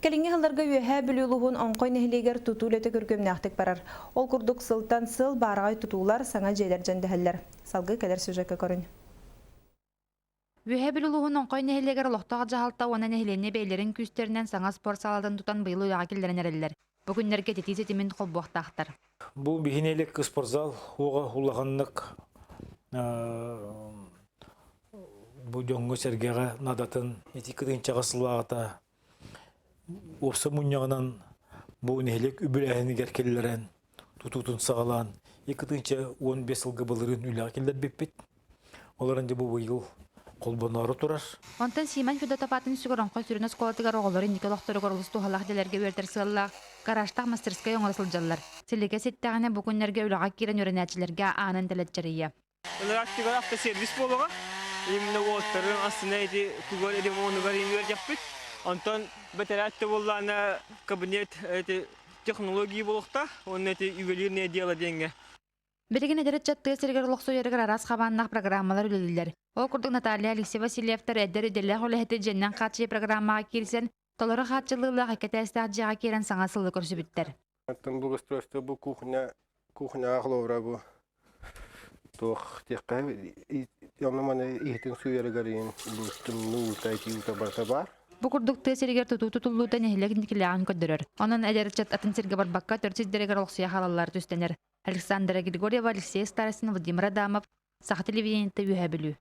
Кэлиҥҥи сылларга Үөһээ Бүлүү улууһун Оҥхой нэһилиэгэр тутуу үлэтэ күргүөмнээхтик барар. Ол курдук сылтан сыл баараҕай тутуулар, саҥа дьиэлэр дьэндэһэллэр. Салгыы кэлэр сюжекка көрүн. Үөһээ Бүлүү улууһун Оҥхой нэһилиэгэр олохтоох дьаһалта уонна нэһилиэнньэ бэйэлэрин күүстэринэн саҥа спорт саалатын тутан быйыл үлэҕэ киллэрэн эрэллэр. Бу күннэргэ ититии ситимин холбуохтаахтар. Бу биһи нэһилиэк спортзал уоҕа улаханнык бу дьоҥҥо-сэргэҕэ надатын ити кырыынчаҕа сылааҕыта уопсай мунньаҕынан бу нэһилиэк үбүлээһинигэр киллэрэн тутуутун саҕалаан 2015 сылга былырыын үлэҕэ киллэрбиппит. Ол эрэн дьэ бу быйыл холбоноору турар. Онтон Симон Федотов атын сүгэр Оҥхой сүрүн оскуолатыгар оҕолор инники олохторугар олус туһалаах идэлэргэ үөрэтэр сыаллаах гаражтаах мастерскай оҥоро сылдьаллар. Силигэ ситтэҕинэ бу күннэргэ үлэҕэ киирэн үөрэнээччилэргэ аанын тэлэччэрийэ. Ылырааччыгар автосервис буолуоҕа. Именно уолаттарын астына эти кугар ремонугар үөрдьэхпит. Онтон бэтэрээт да буоллаана кабинет эти технологии буолуохтаах уонна эти ювелирное дело диэҥҥэ. Билигин эдэр ыччат тыа сиригэр олохсуйарыгар араас хабааннаах программалар үлэлииллэр. Ол курдук Наталья Алексей Васильевтар эдэр идэлээх үлэһити дьиэннэн хааччыйыы программаҕа киирсэн, толору хааччыллыылаах икки этээстээх дьиэҕэ киирэн саҥа сылы көрсүбүттэр. Оттон благоустройство бу кухня, кухняҕа холобура бу туох диэххэ онно маны иһитин сууйарыгар иин бу тымныы уута итии уута барыта баар. Бу курдук тыа сиригэр тутуу тутуллуута нэһилиэк инникилээҕин көрдөрөр. Онон эдэр ыччат атын сиргэ барбакка төрүт сирдэригэр олохсуйа хаалаллара түстэнэр. Александра Григорьева, Алексей Старостин, Владимир Адамов, Саха телевидениетэ Үөһээ Бүлүү.